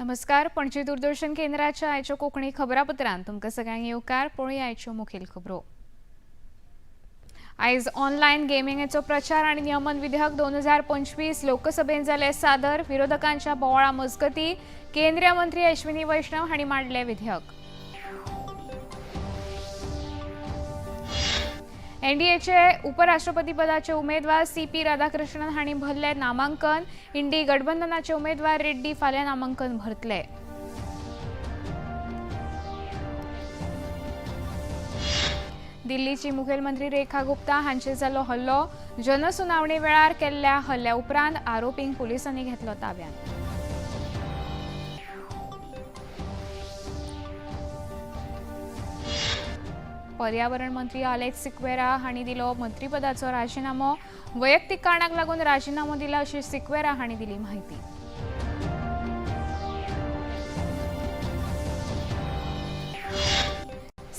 नमस्कार, पणजी दूरदर्शन केंद्राच्या आयच्या कोंकणी खबरापत्रांत तुमकां सगळ्यांक येवकार. पळोवया आयच्यो मुखेल खबरो. आयज ऑनलायन गेमिंगेचो प्रचार आनी नियमन विधेयक 2025 लोकसभेन जालें सादर. विरोधकांच्या बोवाळा मजगती केंद्रीय मंत्री अश्विनी वैष्णव हांणी मांडलें विधेयक. एनडीएचे उपराष्ट्रपती पदाचे उमेदवार सीपी राधाकृष्णन हांणी भरले नामांकन. इंडी गठबंधनाचे उमेदवार रेड्डी फाल्यां नामांकन भरतले. दिल्लीची मुखेलमंत्री रेखा गुप्ता हांचेर जाल्लो हल्लो. जनसुनावणी वेळार केल्ल्या हल्ल्या उपरांत आरोपींक पुलिसांनी घेतलो ताब्यांत. पर्यावरण मंत्री आलेक्स सिक्वेरा हांणी दिलो मंत्रीपदाचो राजिनामो. वैयक्तीक कारणाक लागून राजिनामो दिला अशी सिक्वेरा हांणी दिली माहिती.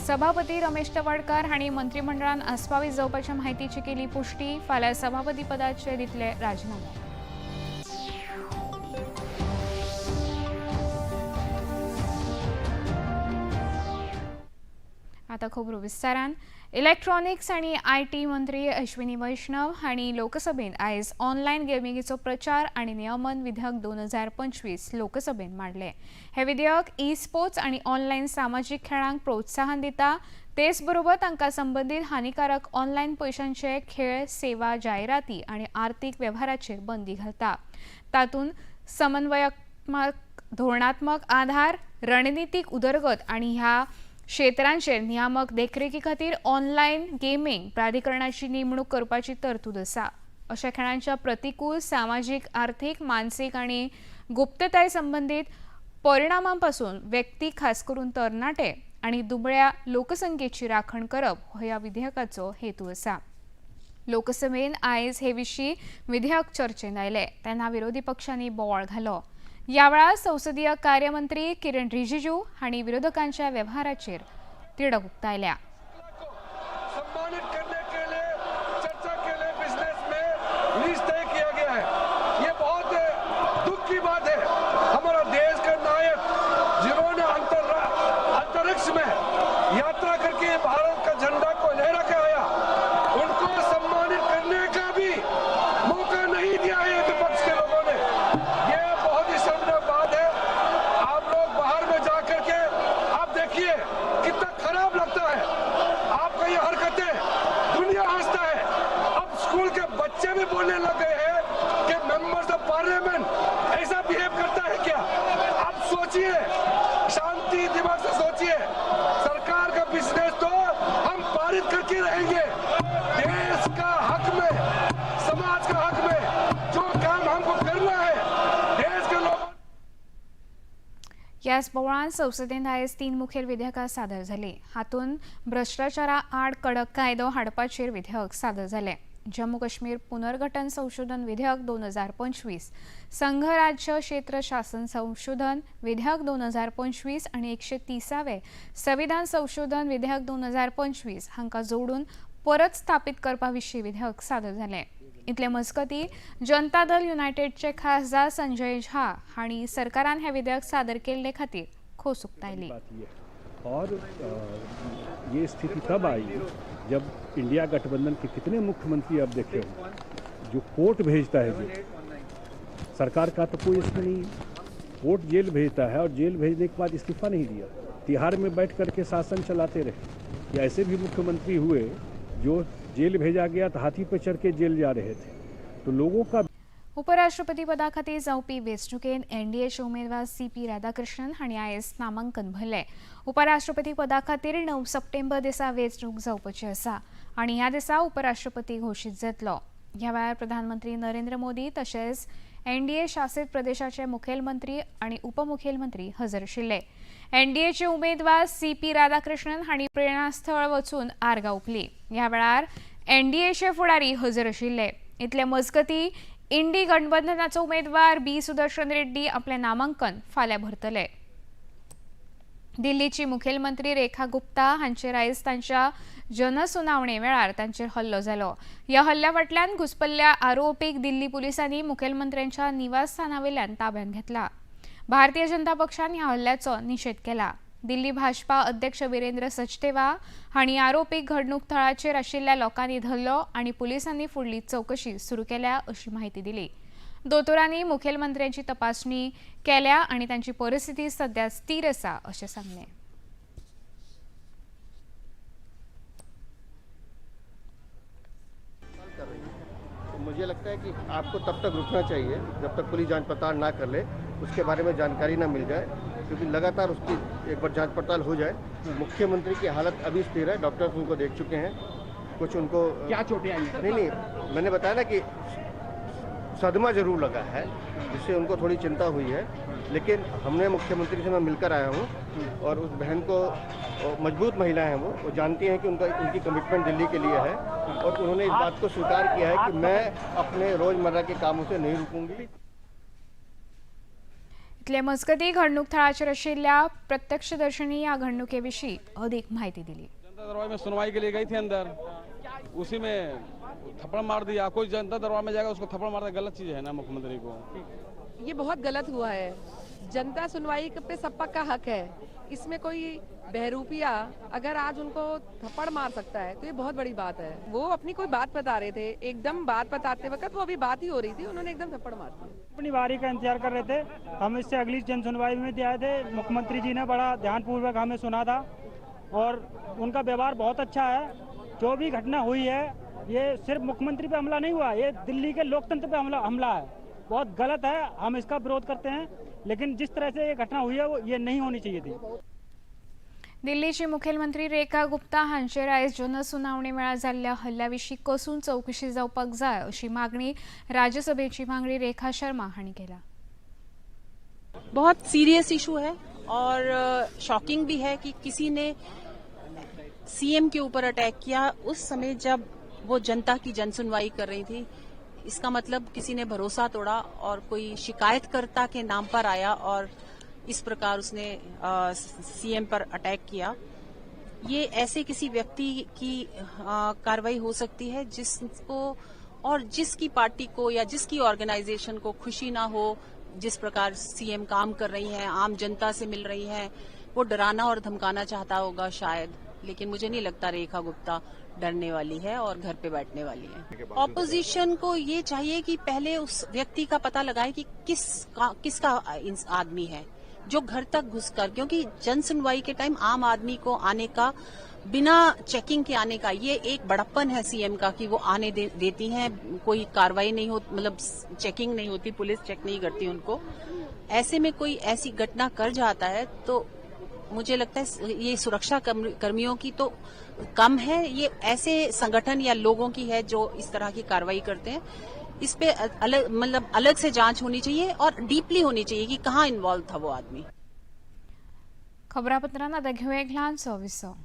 सभापती रमेश तवडकर हांणी मंत्रिमंडळान आस्पावीत जावपाच्या माहितीची केली पुष्टी. फाल्यां सभापती पदाचे दितले राजिनामो. आता खबरो विस्तारान. इलेक्ट्रॉनिक्स आनी IT मंत्री अश्विनी वैष्णव हांणी लोकसभेन आयज ऑनलायन गेमिंगेचो प्रचार आनी नियमन विधेयक 2025 लोकसभेन मांडलें. हें विधेयक ई स्पोर्ट्स आनी ऑनलायन सामाजीक खेळांक प्रोत्साहन दिता, तेच बरोबर तांकां संबंदीत हानिकारक ऑनलायन पयशांचे खेळ, सेवा, जायराती आनी आर्थीक वेव्हाराचेर बंदी घालता. तातूंत समन्वयात्मक धोरणात्मक आधार, रणनितीक उदरगत आनी ह्या क्षेत्रांचेर नियामक देखरेखी खातीर ऑनलायन गेमींग प्राधिकरणाची नेमणूक करपाची तरतूद आसा. अशा खेळांच्या प्रतिकूल सामाजीक, आर्थीक, मानसीक आनी गुप्तताय संबंदीत परिणामांपासून व्यक्ती, खास करून तरणाटे आनी दुबळ्या लोकसंख्येची राखण करप हो ह्या विधेयकाचो हेतू आसा. लोकसभेन आयज हे विशीं विधेयक चर्चेंत आयलें तेन्ना विरोधी पक्षांनी बोवाळ घालो. ह्या वेळार संसदीय कार्यमंत्री किरण रिजिजू हांणी विरोधकांच्या व्यवहाराचेर तिडक उक्तायल्या. सम्मानित करने के लिए चर्चा के लिए बिजनेस में लिस्ट तय किया गया है. ये बहुत दुख की बात है. हमारा देश का नायक, जिन्होंने अंतरिक्ष में यात्रा करके भारत का झंडा को लहरा के आया, उनको सम्मानित करने का भी मौका नहीं दिया है विपक्ष के लोगों ने. ये बहुत ही शर्मनाक बात है. आप लोग बाहर में जा करके आप देखिए, कितना खराब लगता है आपका ये हरकतें. दुनिया हंसता है. अब स्कूल के बच्चे भी बोलने लग गए हैं कि मेंबर्स ऑफ पार्लियामेंट ऐसा बिहेव करता है क्या? आप सोचिए, शांति दिमाग से सोचिए. सरकार का बिजनेस तो हम पारित करके रहेंगे. देश का हक में, समाज का हक में जो काम हमको करना है, देश के लोगों ह्याच बोवाळान संसदेंत आयज तीन मुखेल विधेयकां सादर जालीं. हातूंत भ्रश्टाचारा आड कडक कायदो हाडपाचेर विधेयक सादर जालें. जम्मू काश्मीर पुनर्गठन संशोधन विधेयक 2025, संघराज्य क्षेत्र शासन संशोधन विधेयक 2025 आनी 130वें संविधान संशोधन विधेयक 2025 हांकां जोडून परत स्थापीत करपा विशीं विधेयक सादर जालें. इतले मजगती जनता दल युनायटेडचे खासदार संजय झा हांणी सरकारान हें विधेयक सादर केल्ले खातीर खोस उक्तायली. बात ये है और ये स्थिति तब आई जब इंडिया गठबंधन के कितने मुख्यमंत्री आप देखे होंगे जो कोर्ट भेजता है जेल. सरकार का तो कोई इसमें नहीं है. कोर्ट जेल भेजता है और जेल भेजने के बाद इस्तीफा नहीं दिया, तिहाड़ में बैठ करके शासन चलाते रहे. या ऐसे भी मुख्यमंत्री हुए जो जेल भेजा गया तो हाथी पे चढ़ के जेल जा रहे थे. तो लोगों का उपराष्ट्रपती पदा खातीर जावपी वेंचणुकेंत एनडीएचे उमेदवार सी पी राधाकृष्णन हांणी आयज नामांकन भरलें. उपराष्ट्रपती पदा खातीर 9 सप्टेंबर दिसा वेंचणूक जावपाची आसा आनी ह्या दिसा उपराष्ट्रपती घोशीत जातलो. ह्या वेळार प्रधानमंत्री नरेंद्र मोदी तशेंच एनडीए शासित प्रदेशाचे मुखेलमंत्री आनी उपमुखेलमंत्री हजर आशिल्ले. एनडीएचे उमेदवार सी पी राधाकृष्णन हांणी प्रेरणास्थळ वचून आर्गां ओंपली. ह्या वेळार एनडीएचे फुडारी हजर आशिल्ले. इतले मजगती इंडी गठबंधनाचो उमेदवार बी सुदर्शन रेड्डी आपलें नामांकन फाल्यां भरतले. दिल्लीची मुखेलमंत्री रेखा गुप्ता हांचेर आयज तांच्या जनसुनावणे वेळार तांचेर हल्लो जालो. ह्या हल्ल्या फाटल्यान घुसपल्ल्या आरोपीक दिल्ली पुलिसांनी मुखेलमंत्र्यांच्या निवासस्थाना वयल्यान ताब्यांत घेतला. भारतीय जनता पक्षान ह्या हल्ल्याचो निशेध केला. दिल्ली भाजपा अध्यक्ष वीरेंद्र सचदेवा हांणी आरोपीक घडणूक थळाचेर आशिल्ल्या लोकांनी धरलो आनी पुलिसांनी फुडली चवकशी सुरू केल्या अशी माहिती दिली. दोतोरांनी मुखेलमंत्र्यांची तपासणी केल्या आनी तांची परिस्थिती सध्या स्थिर आसा अशें सांगलें. तो मुझे लगता है कि आपको तब तक रुकना चाहिए जब तक पुलिस जांच पड़ताल ना कर ले, उसके बारे में जानकारी ना मिल जाए, क्योंकि लगातार उसकी एक बार जांच पड़ताल हो जाए. मुख्यमंत्री की हालत अभी स्थिर है, डॉक्टर्स उनको देख चुके हैं. कुछ उनको क्या चोटें आई हैं? नहीं नहीं, मैंने बताया ना कि सदमा जरूर लगा है, जिससे उनको थोड़ी चिंता हुई है. लेकिन हमने मुख्यमंत्री से मैं मिलकर आया हूँ और उस बहन को, मजबूत महिला है वो जानती हैं कि उनका उनकी कमिटमेंट दिल्ली के लिए है और उन्होंने इस बात को स्वीकार किया है कि मैं अपने रोज़मर्रा के कामों से नहीं रुकूंगी. इतले मजगती घडणूक थळाचेर आशिल्ल्या प्रत्यक्षदर्शनी ह्या घडणुके विशीं अधिक माहिती दिली. जनता दरबार में सुनवाई के लिए गई थी अंदर, उसी में थप्पड़ मार दिया. कोई जनता दरबार में जाएगा उसको थप्पड़ मारना गलत चीज है ना मुख्यमंत्री को. ये बहुत गलत हुआ है. जनता सुनवाई पे सबका का हक है. इसमें कोई बहरूपिया अगर आज उनको थप्पड़ मार सकता है तो ये बहुत बड़ी बात है. वो अपनी कोई बात बता रहे थे, एकदम बात बताते वक्त वो अभी बात ही हो रही थी, उन्होंने एकदम थप्पड़ मार दिया. अपनी बारी का इंतजार कर रहे थे. हम इससे अगली जन सुनवाई में भी आए थे. मुख्यमंत्री जी ने बड़ा ध्यानपूर्वक हमें सुना था और उनका व्यवहार बहुत अच्छा है. जो भी घटना हुई है ये सिर्फ मुख्यमंत्री पे हमला नहीं हुआ, ये दिल्ली के लोकतंत्र पे हमला है. बहुत गलत है, हम इसका विरोध करते हैं. लेकिन जिस तरह से ये घटना हुई है वो ये नहीं होनी चाहिए थी. दिल्लीची मुखेलमंत्री रेखा गुप्ता हांचेर आयज जनसुनावणे वेळार जाल्ल्या हल्ल्या विशीं कसून चवकशी जावपाक जाय अशी मागणी राज्यसभेची वांगडी रेखा शर्मा हांणी केल्या. बहुत सीरियस इशू है और शॉकिंग भी है कि किसी ने सीएम के ऊपर अटैक किया उस समय जब वो जनता की जनसुनवाई कर रही थी. इसका मतलब किसी ने भरोसा तोड़ा और कोई शिकायतकर्ता के नाम पर आया और इस प्रकार उसने सीएम पर अटैक किया. ये ऐसे किसी व्यक्ति की कार्रवाई हो सकती है जिसको और जिसकी पार्टी को या जिसकी ऑर्गेनाइजेशन को खुशी ना हो जिस प्रकार सीएम काम कर रही हैं, आम जनता से मिल रही हैं, वो डराना और धमकाना चाहता होगा शायद. लेकिन मुझे नहीं लगता रेखा गुप्ता डरने वाली है और घर पे बैठने वाली है. ऑपोजिशन को ये चाहिए कि पहले उस व्यक्ति का पता लगाए कि किसका आदमी है जो घर तक घुसकर, क्योंकि जन सुनवाई के टाइम आम आदमी को आने का, बिना चेकिंग के आने का, ये एक बड़प्पन है सीएम का कि वो आने देती हैं, कोई कार्रवाई नहीं हो, मतलब चेकिंग नहीं होती, पुलिस चेक नहीं करती उनको. ऐसे में कोई ऐसी घटना कर जाता है तो मुझे लगता है ये सुरक्षा कर्मियों की तो कम है, ये ऐसे संगठन या लोगों की है जो इस तरह की कार्रवाई करते हैं. इस पे अलग, मतलब अलग से जांच होनी चाहिए और डीपली होनी चाहिए कि कहाँ इन्वॉल्व था वो आदमी. खबरापत्रांत आतां घेवया एक ल्हानसो विसव.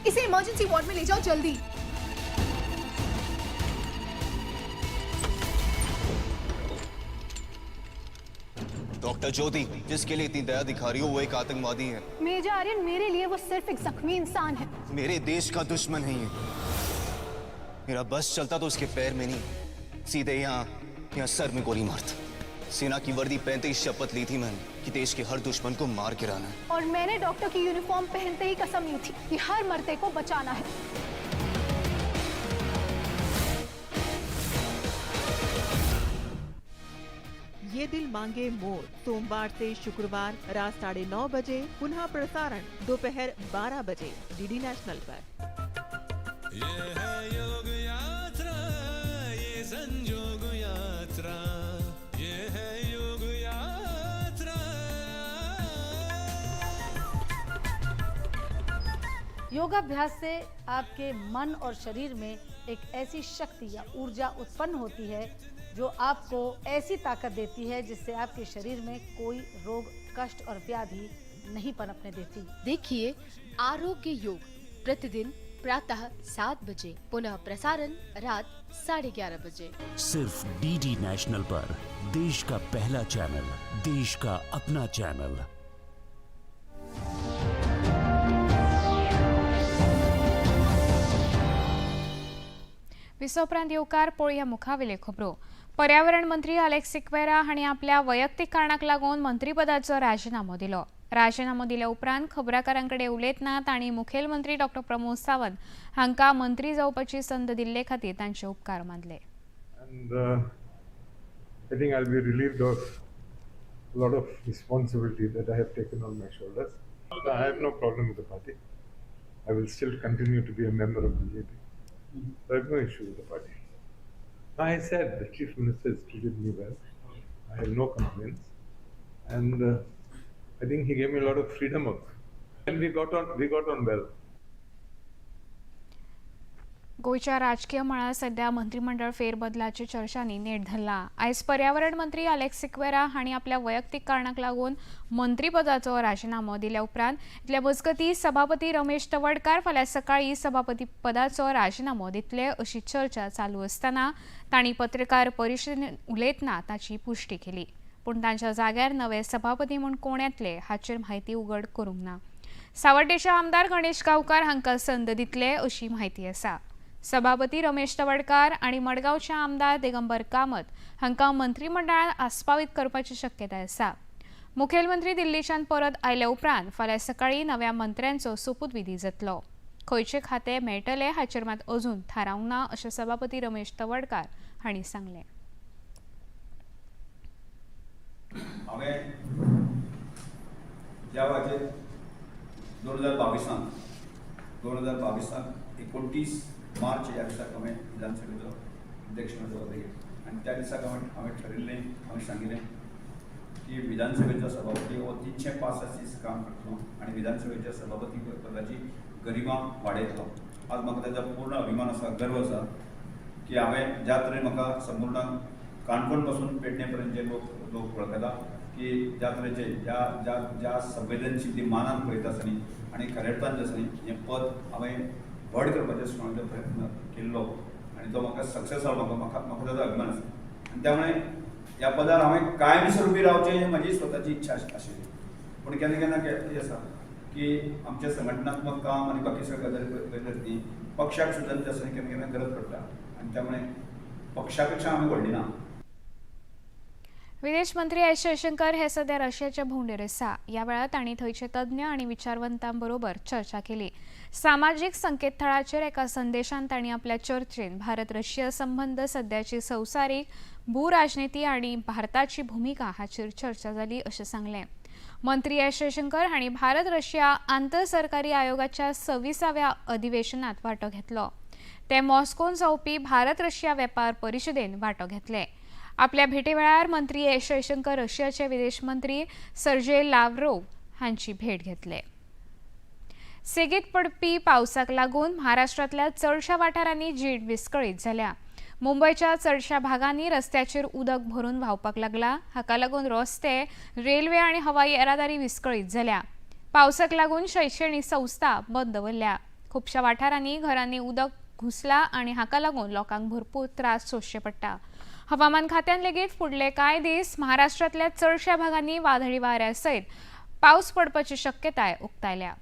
इसे इमरजेंसी वार्ड में ले जाओ जल्दी. डॉक्टर ज्योति, जिसके लिए इतनी दया दिखा रही हो वो एक आतंकवादी है. मेजर आर्यन, मेरे लिए वो सिर्फ एक जख्मी इंसान है. मेरे देश का दुश्मन है ये. मेरा बस चलता तो उसके पैर में नहीं, सीधे यहाँ यहाँ सर में गोली मारता. सेना की वर्दी पहनते ही शपथ ली थी मैंने कि देश के हर दुश्मन को मार गिराना है. और मैंने डॉक्टर की यूनिफॉर्म पहनते ही कसम ली थी कि हर मरते को बचाना है. ये दिल मांगे मोर सोमवार से शुक्रवार रात 9:30 बजे, पुनः प्रसारण दोपहर 12 बजे डीडी नेशनल पर. ये है योग यात्रा, ये संजोग यात्रा, ये है योग यात्रा. योगाभ्यास से आपके मन और शरीर में एक ऐसी शक्ति या ऊर्जा उत्पन्न होती है जो आपको ऐसी ताकत देती है जिससे आपके शरीर में कोई रोग, कष्ट और व्याधि नहीं पनपने देती। देखिए आरोग्य योग प्रतिदिन प्रातः 7 बजे, पुनः प्रसारण रात 11:30 बजे। सिर्फ डीडी नेशनल पर देश का पहला चैनल, देश का अपना चैनल। विसोपरांत येवकार पळोवया मुखावेल्यो खबरो। पर्यावरण मंत्री अलेक्स सिक्वेरा हांणी आपल्या वैयक्तीक कारणाक लागून मंत्रीपदाचो राजीनामो दिलो। राजीनामो दिल्या उपरांत खबराकारां कडेन उलयतना तांणी मुखेलमंत्री डॉ प्रमोद सावंत हांकां मंत्री जावपाची संद दिल्ले खातीर तांचे उपकार मानले। And I think I'll be relieved of a lot of responsibility that I have taken on my shoulders. I have no problem with the party. I will still continue to be a member of BJP. I have no issue with the party. I said the Chief Minister has treated me well. I have no complaints. And I think he gave me a lot of freedom also. And we got on well. गोंयच्या राजकीय मळार सध्या मंत्रिमंडळ फेरबदलाची चर्चांनी नेट धरला। आयज पर्यावरण मंत्री Alex Sequeira हांणी आपल्या वैयक्तीक कारणाक लागून मंत्रीपदाचो राजीनामो दिल्या उपरांत इतल्या मजगतीं सभापती रमेश तवडकार फाल्यां सकाळीं सभापती पदाचो राजीनामो दितले अशी चर्चा चालू आसतना तांणी पत्रकार परिशदेंत उलयतना ताची पुष्टी केली। पूण तांच्या जाग्यार नवे सभापती म्हूण कोण येतले हाचेर म्हायती उघड करूंक ना। सावड्डेचे आमदार गणेश गांवकार हांकां संद दितले अशी म्हायती आसा। सभापती रमेश तवडकार आणि मडगांवचे आमदार दिगंबर कामत हांकां मंत्रिमंडळात आस्पावीत करपाची शक्यताय आसा। मुखेलमंत्री दिल्लीच्यान परत आयल्या उपरांत फाल्यां सकाळीं नव्या मंत्र्यांचो सोपूतविधी जातलो। खंयचे खाते मेळटले हाचेर मात अजून थारावंक ना अशें सभापती रमेश तवडकार हांणी सांगलें। हांवें ज्या वेळाचेर 2022 29 मार्च ह्या दिसाक हांवें विधानसभेचो अध्यक्ष म्हणून जबाबदारी घेतली आनी त्या दिसाक हांवें ठरयल्लें, हांवें सांगिल्लें की विधानसभेचो सभापती हो 365 दीस काम करतलो आनी विधानसभेच्या सभापती पदाची गरिमा वाडयतलो। आज म्हाका ताजो पूर्ण अभिमान आसा, गर्व आसा की हांवें ज्या तरेन म्हाका संपूर्ण काणकोण पासून पेडणे पर्यंत जे लोक वळखता की ज्या तरेचे ज्या ज्या ज्या संवेदनशील मानान पळयता आसतना आनी खऱ्या अर्थान जे आसा न्ही हें पद हांवें व्हड करपाचो श्रमाचो प्रयत्न केल्लो आनी तो म्हाका सक्सेस जालो, म्हाका म्हाका ताजो अभिमान आसा आनी त्यामुळे ह्या पदार हांवें कायमस्वरुपी रावचें ही म्हजी स्वताची इच्छा आशिल्ली। पूण केन्ना केन्ना कितें आसा की आमचें संघटनात्मक काम आनी बाकी सगळे गजाली पळयतात न्ही पक्षाक सुद्दां जें आसा केन्ना केन्ना गरज पडटा आनी त्यामुळे पक्षा पेक्षा आमी व्हडली ना। विदेश मंत्री एस जयशंकर हे सध्या रशियाच्या भोंवडेर आसा। ह्या वेळार तांणी थंयचे तज्ञ आनी विचारवंतांबरोबर चर्चा केली। सामाजीक संकेतथळाचेर एका संदेशान तांणी आपल्या चर्चेन भारत रशिया संबंध, सध्याची संवसारीक भूराजनीती आनी भारताची भुमिका हाचेर चर्चा जाली अशें सांगलें। मंत्री एस जयशंकर हांणी भारत रशिया आंतर सरकारी आयोगाच्या 26व्या अधिवेशनात वांटो घेतलो। ते मॉस्कोन जावपी भारत रशिया वेपार परिशदेन वांटो घेतले। आपल्या भेटेवेळार मंत्री एस जयशंकर रशियाचे विदेश मंत्री सर्जे लाव्रोव हांची भेट घेतले। सेगीत पडपी पावसाक लागून महाराष्ट्रांतल्या चडशा वाठारांनी जीण विस्कळीत जाल्या। मुंबयच्या चडशा भागांनी रस्त्याचेर उदक भरून व्हांवपाक लागला। हाका लागून रस्ते, रेल्वे आनी हवाई येरादारी विस्कळीत जाल्या। पावसाक लागून शैक्षणिक संस्था बंद दवरल्या। खुबश्या वाठारांनी घरांनी उदक घुसला आनी हाका लागून लोकांक भरपूर त्रास सोंसचे पडटा। हवामान खात्यान लेगीत फुडले कांय दीस महाराष्ट्रांतल्या चडशा भागांनी वादळी वाऱ्या सयत पावस पडपाची शक्यताय उक्तायल्या।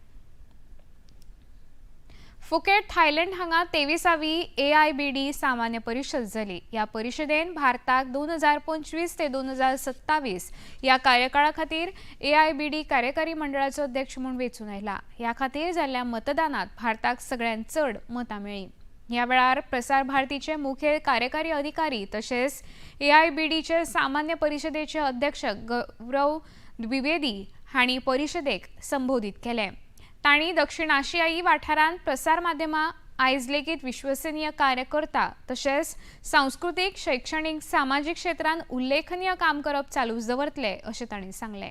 फुकेट थायलंड हांगा 23वी AIBD सामान्य परिषद जाली। ह्या परिशदेन भारताक 2025 ते 2027 ह्या कार्यकाळा खातीर AIBD कार्यकारी मंडळाचो अध्यक्ष म्हूण वेंचून आयला। ह्या खातीर जाल्ल्या मतदानात भारताक सगळ्यांत चड मतां मेळ्ळीं। ह्या वेळार प्रसार भारतीचे मुखेल कार्यकारी अधिकारी तशेंच AIBDचे सामान्य परिशदेचे अध्यक्ष गौरव द्विवेदी हांणी परिशदेक संबोधीत केलें। तांणी दक्षिण आशियाई वाठारांत प्रसार माध्यमां आयज लेगीत विश्वसनीय कार्य करता तशेंच सांस्कृतीक, शैक्षणीक, सामाजीक क्षेत्रांत उल्लेखनीय काम करप चालूच दवरतले अशें तांणी सांगलें।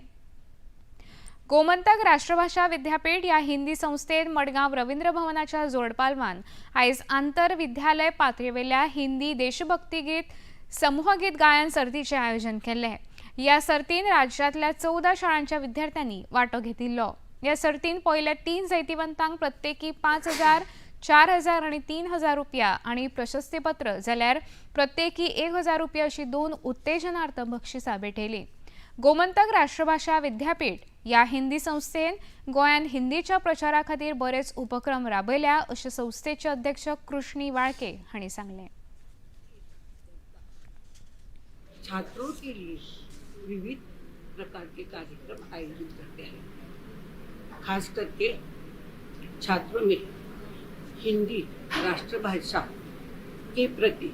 गोमंतक राष्ट्रभाषा विद्यापीठ ह्या हिंदी संस्थेन मडगांव रवींद्र भवनाच्या जोडपालवान आयज आंतर विद्यालय पातळेवेल्या हिंदी देशभक्ती गीत समूहगीत गायन सर्तीचें आयोजन केल्लें। ह्या सर्तीन राज्यांतल्या 14 शाळांच्या विद्यार्थ्यांनी वांटो घेतिल्लो. ह्या सर्तीन पयल्या 3 जैतिवंतांक प्रत्येकी 5,000, 4,000 आनी 3,000 रुपया आनी प्रशस्तीपत्र जाल्यार प्रत्येकी 1,000 रुपया अशी 2 उत्तेजनार्थ बक्षिसां भेटयली. गोमंतक राष्ट्रभाषा विद्यापीठ या हिंदी संस्थेन गोंयांत हिंदीच्या प्रचारा खातीर बरेच उपक्रम राबयल्या अशें संस्थेचे अध्यक्ष कृष्णी वाळके हांणी सांगलें. छात्रों के लिए विविध प्रकार के कार्यक्रम आयोजित करते हैं. खास करके छात्रों में हिंदी राष्ट्रभाषा के प्रति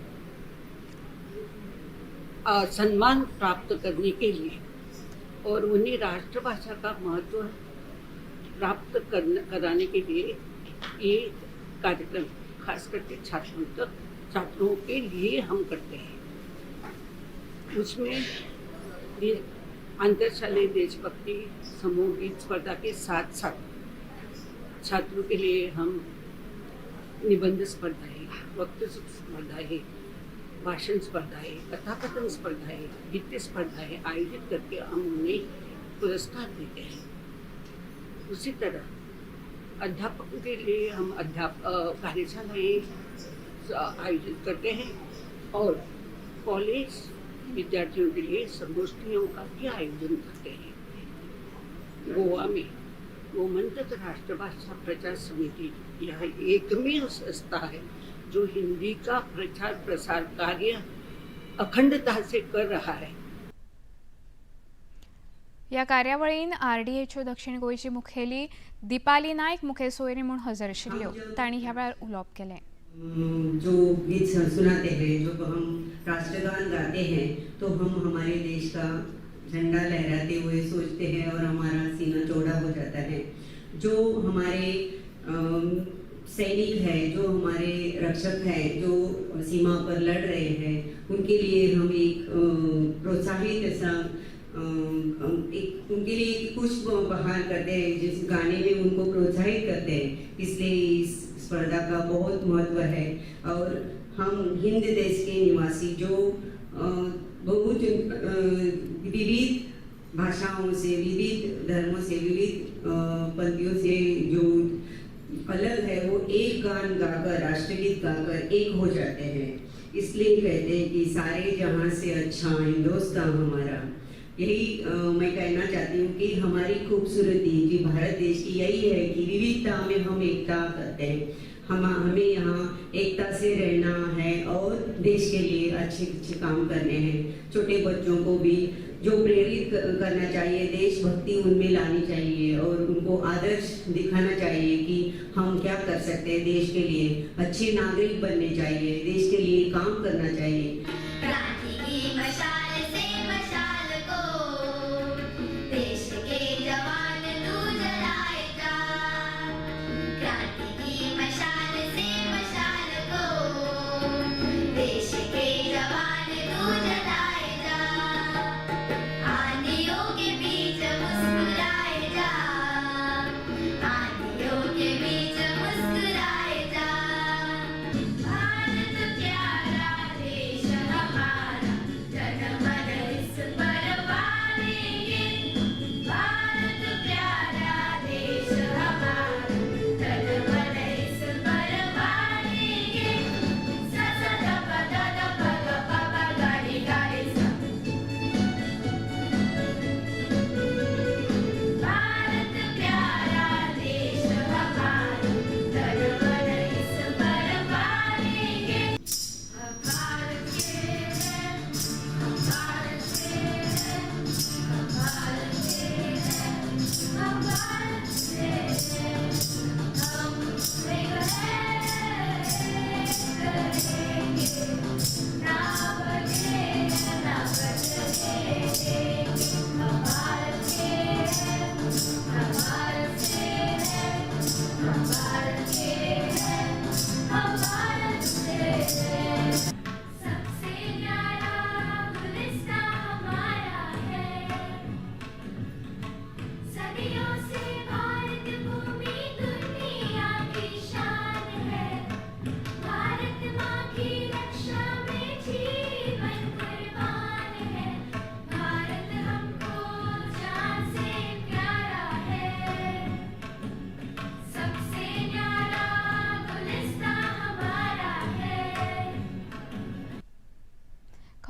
सम्मान प्राप्त करने के लिए और उन्हें राष्ट्रभाषा का महत्व प्राप्त कराने के लिए ये कार्यक्रम खास करके छात्रों के लिए हम करते हैं. उसमें अंतरशालेय देशभक्ति समूह गीत स्पर्धा के साथ साथ छात्रों के लिए हम निबंध स्पर्धाएं, वक्तृत्व स्पर्धाएं, भाषण स्पर्धाएं, कथाकथन स्पर्धाएं, गीत स्पर्धाएं आयोजित करके हम उन्हें पुरस्कार देते हैं. उसी तरह अध्यापकों के लिए हम कार्यशालाएं आयोजित करते हैं और कॉलेज विद्यार्थियों के लिए संगोष्ठियों का भी आयोजन करते हैं. गोवा में गोमंतक राष्ट्रभाषा प्रचार समिति यह एकमेव संस्था है जो हिंदी का प्रचार प्रसार कार्य अखंडता से कर रहा है. या कार्यावळीन आरडीएच्यो दक्षिण गोंयची मुखेली दीपाली नायक मुखेल सोयरी म्हूण हजर आशिल्ल्यो. तांणी ह्या वेळार उलोवप केलें. जो गीत सुनाते हैं, जो हम राष्ट्रगान गाते हैं, तो हम हमारे देश का झंडा लहराते हुए सोचते हैं और हमारा सीना चौड़ा हो जाता है. जो हमारे सैनिक हैं, जो हमारे रक्षक हैं, जो सीमा पर लड़ रहे हैं, उनके लिए हम एक प्रोत्साहित ऐसा एक उनके लिए कुछ बहाल करते हैं, जिस गाने में उनको प्रोत्साहित करते हैं. इसलिए इस स्पर्धा का बहुत महत्व है. और हम हिंद देश के निवासी जो बहुत विविध भाषाओं से, विविध धर्मों से, विविध पंथियों से जो अलग है, वो एक गान गाकर, राष्ट्रगीत गाकर एक हो जाते हैं. इसलिए कहते हैं कि सारे जहाँ से अच्छा हिंदुस्तान हमारा. यही मैं कहना चाहती हूँ कि हमारी खूबसूरती जी भारत देश की यही है कि विविधता में हम एकता करते हैं. हमें यहाँ एकता से रहना है और देश के लिए अच्छे अच्छे काम करने हैं. छोटे बच्चों को भी जो प्रेरित करना चाहिए, देशभक्ति उनमें लानी चाहिए और उनको आदर्श दिखाना चाहिए कि हम क्या कर सकते हैं देश के लिए. अच्छे नागरिक बनने चाहिए, देश के लिए काम करना चाहिए. क्रांति की मशाल से मशाल को देश के जवान तू जलाए जा. क्रांति की मशाल से मशाल को देश के जवान तू जलाए जा. आंधियों के बीच मुस्कुराए जा, आंधियों के बीच मुस्कुराए जा. भारत प्यारा देश हमारा, जन मन।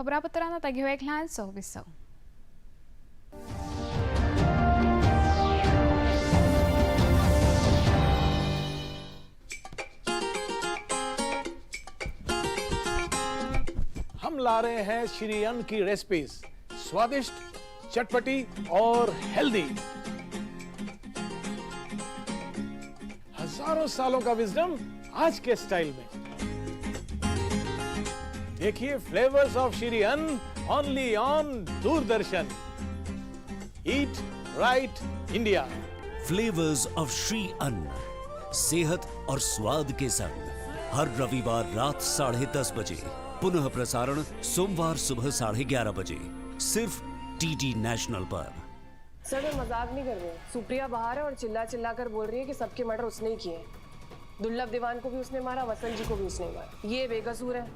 खबरापत्रांत आतां घेवया एक ल्हानसो विसव. हम ला रहे हैं श्री अन्न की रेसिपीज, स्वादिष्ट, चटपटी और हेल्दी। हजारों सालों का विजडम आज के स्टाइल में। देखिए flavours of Shri Anna only on Doordarshan. Eat right India. Flavours of Shri Anna, सेहत और स्वाद के संग, हर रविवार रात 10:30 बजे, पुनः प्रसारण सोमवार सुबह 11:30 बजे, सिर्फ डीडी नेशनल पर। सर मैं मजाक नहीं कर रही हूँ। सुप्रिया बाहर है और चिल्ला चिल्ला कर बोल रही है कि सबके मर्डर उसने ही किए। दुर्लभ दीवान को भी उसने मारा, वसंत जी को भी उसने मारा। ये बेकसूर है,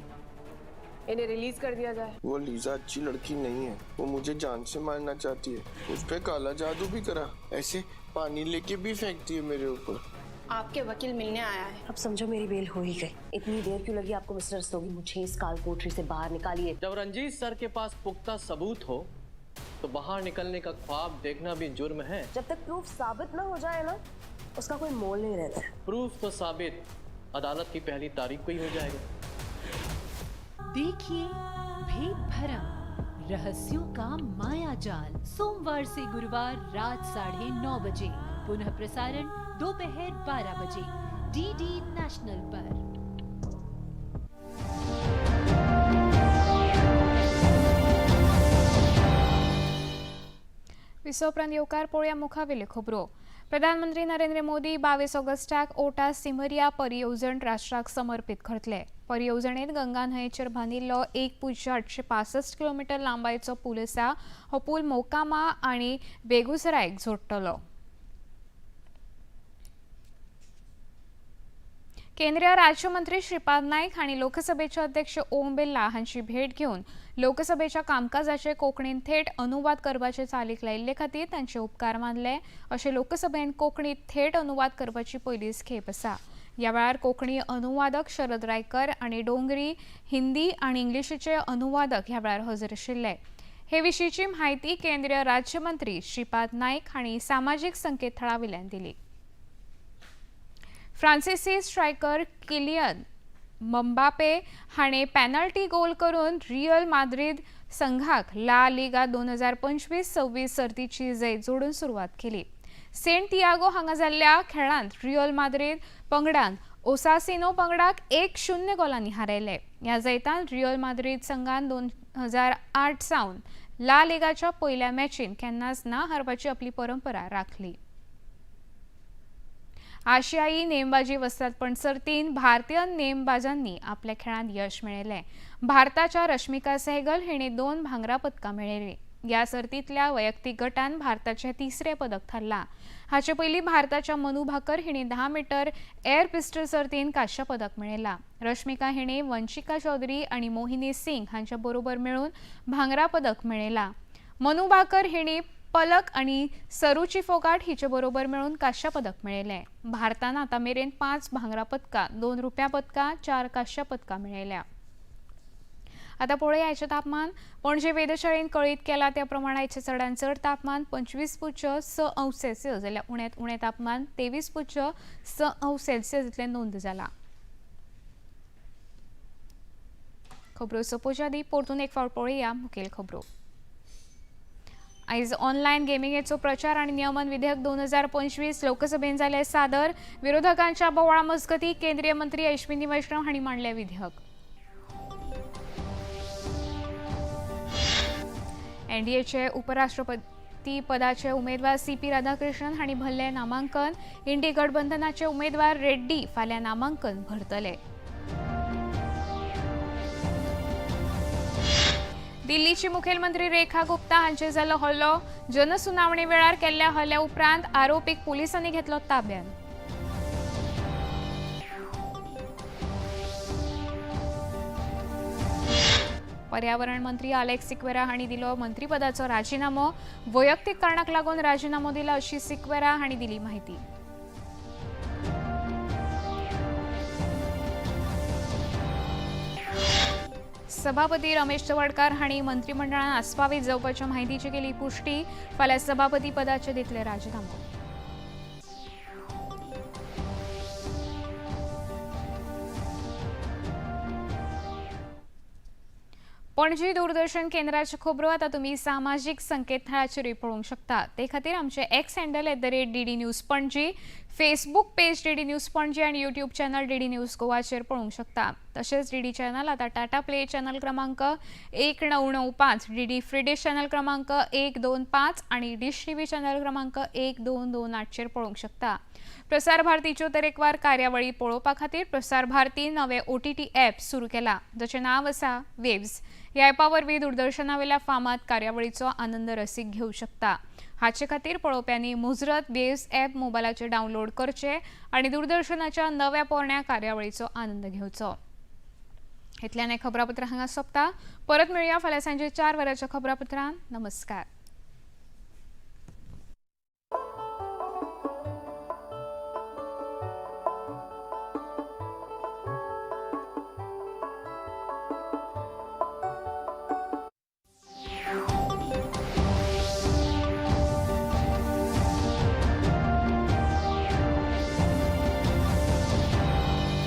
इन्हें रिलीज कर दिया जाए। वो लीजा अच्छी लड़की नहीं है, वो मुझे जान से मारना चाहती है। उस पे काला जादू भी करा, ऐसे पानी लेके भी फेंकती है मेरे ऊपर। आपके वकील मिलने आया है। अब समझो मेरी बेल हो ही गई। इतनी देर क्यों लगी आपको मिस्टर रस्तोगी? मुझे इस काल कोठरी से बाहर निकालिए। जब रंजीत सर के पास पुख्ता सबूत हो तो बाहर निकलने का ख्वाब देखना भी जुर्म है। जब तक प्रूफ साबित ना हो जाए ना, उसका कोई मोल नहीं रहता। प्रूफ तो साबित अदालत की पहली तारीख को ही हो जाएगा। देखिए भेद भरम, रहस्यों का माया जाल, सोमवार से गुरुवार रात 9:30 बजे, पुनः प्रसारण दोपहर 12 बजे, डीडी नेशनल पर। विसव उपरांत येवकार पळोवया मुखावेल्यो खबरो. प्रधानमंत्री नरेंद्र मोदी 22 ऑगस्टाक ओटा सिमरिया परियोजण राष्ट्राक समर्पित करतले. परियोजणेत गंगा न्हंयेचेर बांदिल्लो 1.865 किलोमिटर लांबायेचो पूल आसा. हो पूल मोकामा आनी बेगुसरायक जोडटलो. केंद्रीय राज्यमंत्री श्रीपाद नाईक हांणी लोकसभेचे अध्यक्ष ओम बिर्ला हांची भेट घेवन लोकसभेच्या कामकाजाचे कोंकणीन थेट अनुवाद करपाचे चालीक लायिल्ले खातीर तांचे उपकार मानले. अशें लोकसभेन कोंकणीत थेट अनुवाद करपाची पयलीच खेप आसा. ह्या वेळार कोंकणी अनुवादक शरद रायकर आनी डोंगरी, हिंदी आनी इंग्लिशीचे अनुवादक ह्या वेळार हजर आशिल्ले. हे विशींची म्हायती केंद्रीय राज्यमंत्री श्रीपाद नाईक हांणी सामाजीक संकेतथळा वयल्यान दिली. फ्रांसीसी स्ट्रायकर किलियन मबापे हाणें पॅनल्टी गोल करून रियल माद्रीद संघाक ला लिगा 2025-26 सर्तीची जैत जोडून सुरवात केली. सेंट तियागो हांगा जाल्ल्या खेळांत रियल माद्रीद पंगडान ओसासिनो पंगडाक 1-0 गोलांनी हारयले. ह्या जैतान रियल माद्रीद संघान 2008 सावन ला लिगाच्या पयल्या मॅचीन केन्नाच ना हारपाची आपली परंपरा राखली. आशियाई नेमबाजी वस्तादपण सर्तीन भारतीय नेमबाजांनी आपल्या खेळांत यश मेळयलें. भारताच्या रश्मिका सहगल हिणें 2 भांगरा पदकां मेळयलीं. ह्या सर्तींतल्या वैयक्तीक गटान भारताचें तिसरें पदक थारलां. हाचे पयलीं भारताच्या मनु भाकर हिणें 10 मिटर एअर पिस्टल सर्तीन कांस्य पदक मेळयलां. रश्मिका हिणें वंशिका चौधरी आनी मोहिनी सिंग हांच्या बरोबर मेळून भांगरा पदक मेळयलां. मनु भाकर हिणें पलक आनी सरुची फोगाट हिचे बरोबर मेळून कांस्य पदक मेळयलें. भारतान आतां मेरेन 5 भांगरा पदकां, 2 रुप्या पदकां, 4 कांस्य पदकां मेळयल्या. आतां पळोवया आयचें तापमान. पणजे वेधशाळेन कळीत केलां त्या प्रमाण आयचें चडांत चड तापमान 25.6 अंश सेल्सियस जाल्यार उण्यांत उणें तापमान 23.6 अंश सेल्सियस इतलें नोंद जालां. खबरो सोंपोवच्या आदीं परतून एक फावट पळोवया मुखेल खबरो. आयज ऑनलायन गेमिंगेचो प्रचार आनी नियमन विधेयक 2025 लोकसभेन जालें सादर. विरोधकांच्या बोवाळा मजगतीं केंद्रीय मंत्री अश्विनी वैष्णव हांणी मांडलें विधेयक. एनडीएचे उपराष्ट्रपती पदाचे उमेदवार सीपी राधाकृष्णन हांणी भरलें नामांकन. इंडी गठबंधनाचे उमेदवार रेड्डी फाल्यां नामांकन भरतले. दिल्लीची मुखेलमंत्री रेखा गुप्ता हांचेर जाल्लो हल्लो. जनसुनावणी वेळार केल्ल्या हल्ल्या उपरांत आरोपीक पुलिसांनी घेतलो ताब्यांत. पर्यावरण मंत्री आलेक्स सिक्वेरा हांणी दिलो मंत्रीपदाचो राजिनामो. वैयक्तीक कारणाक लागून राजिनामो दिला अशी सिक्वेरा हांणी दिली म्हायती. सभापती रमेश तवडकार हांणी मंत्रिमंडळान आस्पावीत जावपाच्या म्हायतीची केली पुष्टी. फाल्यां सभापती पदाचे दितले राजिनामो. पणजी दूरदर्शन केंद्राच्यो खबरो आतां तुमी सामाजीक संकेतथळाचेरूय पळोवंक शकता. ते खातीर आमचे X handle @DD News Panaji, Facebook page DD News Panaji आनी यूट्यूब चॅनल DD news गोवाचेर पळोवंक शकता. तशेंच DD channel आतां टाटा प्ले चॅनल क्रमांक 1995, DD free dish channel क्रमांक 125 आनी डिश टीव्ही चॅनल क्रमांक 1228चेर पळोवंक शकता. प्रसार भारतीच्यो तरेकवार कार्यावळी पळोवपा खातीर प्रसार भारती नवे OTT app सुरू केला, जाचें नांव आसा वेव्स. ह्या ॲपा वरवीं दूरदर्शनावेल्या फामाद कार्यावळीचो आनंद रसीक घेवंक शकता. हाचे खातीर पळोवप्यांनी मुजरत वेव्स ॲप मोबायलाचेर डावनलोड करचे आनी दूरदर्शनाच्या नव्या पोरण्या कार्यावळीचो आनंद घेवचो. इतल्यान हें खबरापत्र हांगा सोंपता. परत मेळया फाल्यां सांजे 4 वरांच्या खबरापत्रान. नमस्कार.